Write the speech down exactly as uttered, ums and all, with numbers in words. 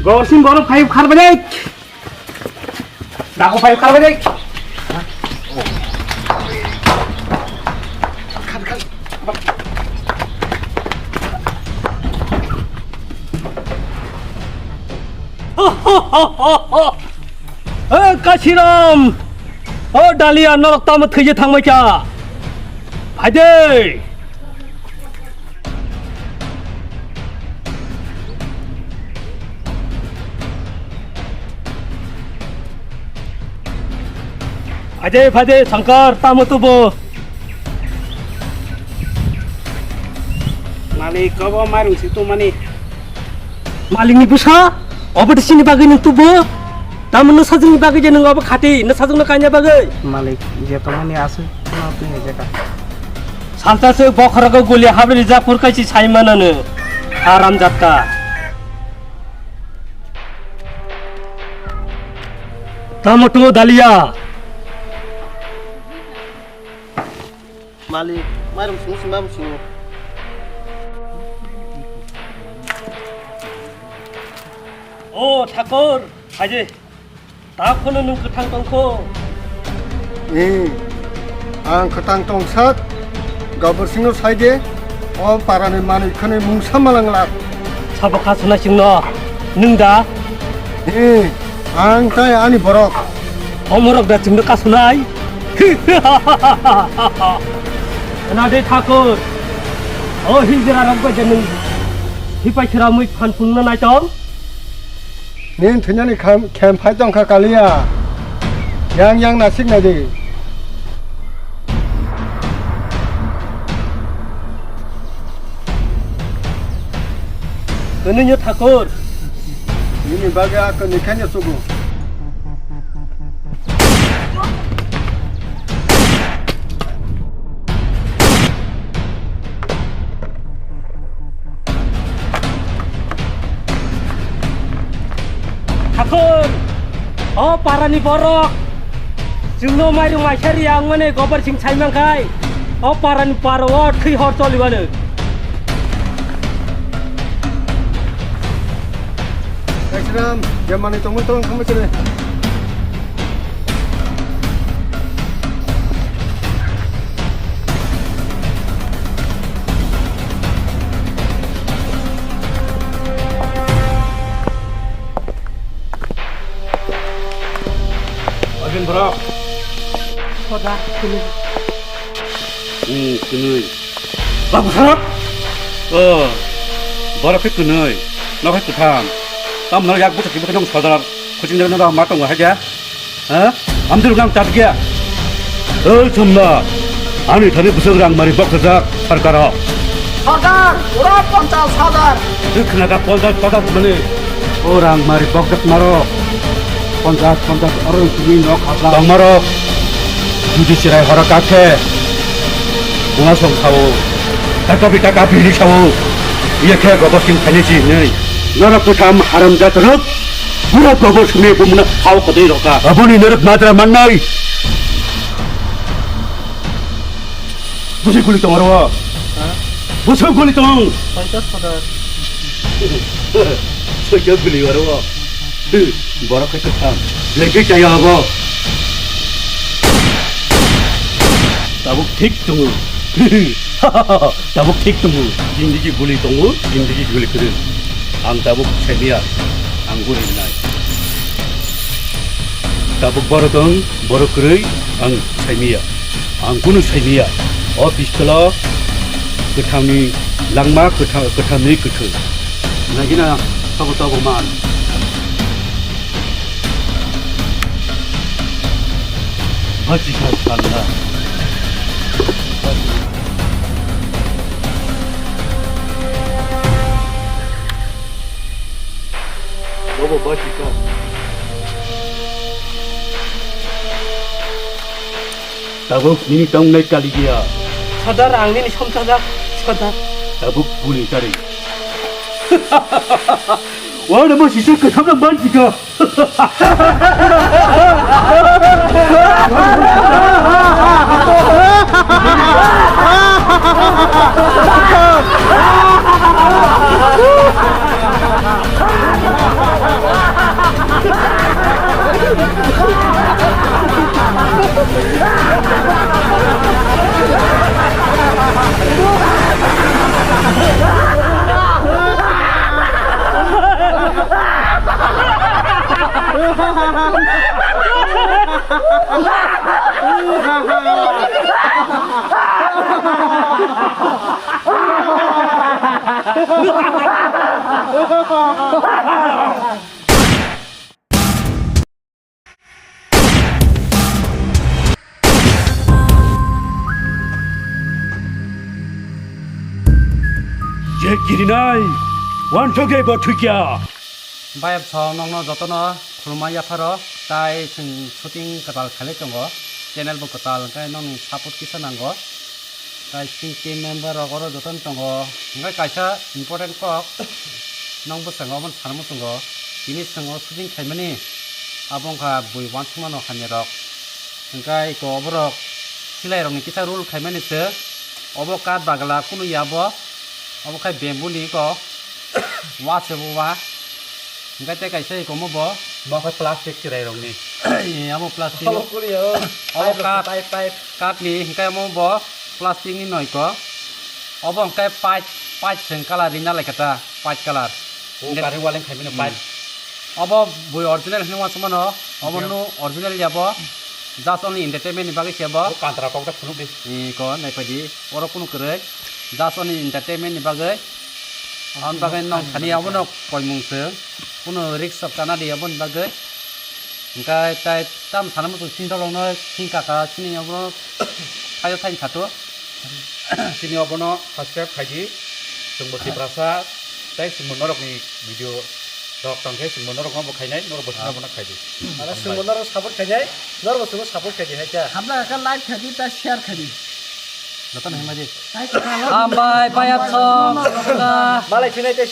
Gobor Singh, borok phai khar bajai. Dago phai khar bajai. Hey, Kasiram! O Dalia, norok tamo thwije thangbai kha? Phaide! Phaide, phaide, Shankar, tamo tubo? Malik, kobo mairung si tumani. Malikni bwsa? Obo de sini bagwi nung tubo? Tamo nung sajwkni bagwi je nung obo khati, nung sajwkno kaina bagwi? Malik, je tongmani aswk no twi ni jeka. Salsa se bokhorogo guli habri rijak phur kaisi sai manano. Haram jatka. Tamo tubo Dalia? Malik, mairum sung sung mamu sung. O Thakur, haje. Ta phano nwng kwthang tongkho? Ee, ang kwthang tongsak. Gobor Singno sai de, o parani manwi khwnwi mungsa malang lak. Sabo kha sunai singno, nwng da? Ee, ang tai ani borok. O morok da chwngno kasunai? Khna de Thakur, o hijra rok bai je nwng hipai sera mui phan phungna nai tong? Nini thwinani kham-, khem phai tongkha Kaliya. Yang yang nasik nai di. Kwnwi no Thakur. Nini bagwi a kwnwi khaino chugo. Thakur, o parani borok chwngno mairung maisa riya wngmani Gobor Singh sai mankhai, o parani paro o thwi hor choliwano. Kaisram, jemani tongmani tong thangma chile. Ajin borok. Hoda, kunu. Hmm, kunu. Babu Sarap? O, borok khe kwnwi, nok khe kwthang. Tamno yak bwswk kibo khe nwng sodar, kuching jaga nwng ma tongo hai khe? Ha? Amjwk nwng chat gaya? Oi Chumna, ani thani bwswk rang mari bok sajak sarkar o. Hajar, ura ponchas hajar. Twi khna kha ponchas, ponchas mani. O rang mari bok jak maro. Ponchas, ponchas, oro tini nok habla. Tongmarok, judi chirai horo kakhe, bunga song sao, taka bi taka biri sao, iya khe Gobor Singh khaini si hinwi. Norok kwtham haramjat rok, bura Gobor Singh ni bumuna sao kotoi roka. Aboni norok madra mannai. Bwswk guli tongo oro? Ha? Bwswk guli tong? Soita sodar. Soita guli oro. Borok khe kwthang. Lengkhe chaya abo. Tabuk thik tongo. Tabuk thik tongo. Jindigi guli tongo, jindigi guli kwrwi. Ang tabuk saimaya, ang guli nai. Tabuk borok wng, borok kwrwi, ang saimaya. Ang kunu saimaya. O pistol o kwthangni langma, kwthang, kwthangni kwthwi. Nagina, tabuk tabuk man. Bachikha salla. Bobo bachikha. Tabuk nini tongnai kaliya. Sadar, ang nini somsajak, Sadar. Tabuk buli tari. Wala mo sisa kasabla bachikha. Je kirinai, wanthok de bo thwikya. Bayap song nokno jotono khulumma yapharo, tai chwng shooting kwtal khailai tongo, channel bo kwtal, hwnkhe nokni support kisa nango. Tai chini team member rok oro jotono tongo. Hwnkhe kaisa important kok, nokbo chwng omono sanwi tongo. Tini chwng o shooting khaimani, abo wngkha bui uansukmano hamya rok. Hwnkhe eko oborok silai rokni kisa rule khaimani se. Obo kath bagla kunu ya bo. Obo khai bamboo ni eko. Wa se bo wa. Hwnkhe tei kaisa eko omo bo. Bo khe plastic chwrai rokni. Abo plastic. Obo kuri o. Obo pipe rok, kath. Pipe, pipe. Kath ni hwnkhe omo bo plastic ni noi ko. Obo hwnkhe pach, pach seng colour rinai lai khe ta, pach colour. O current waleng khaimani pipe. Obo bui original hinwi uansukmano, obo no original ya bo. Just only entertainment ni bagwi se bo. O kantra kok da phunuk di. Iko naipaidi, oro kunu kwrwi. Just only entertainment ni bagwi. Ang bagwi nong thani abono koimung se. Kunu risk rok chana di aboni bagwi. Hwnkhe tai tam sana muchung sini dolong no sini kaka sini abono thaio thaini khato. Sini abono subscribe khaidi. Chwngbo Tiprasa tei chwngbo norokni video rok tongkhe chwngbo norokno bo khainai, norok bo sini abono khaidi. Ano chwngbo norok support khainai, norok bo chwngbo support khaidi hai khe. Hamna kha like khaidi ta share khaidi. Jotono himadi. Hambai payat song. Malai sinai tei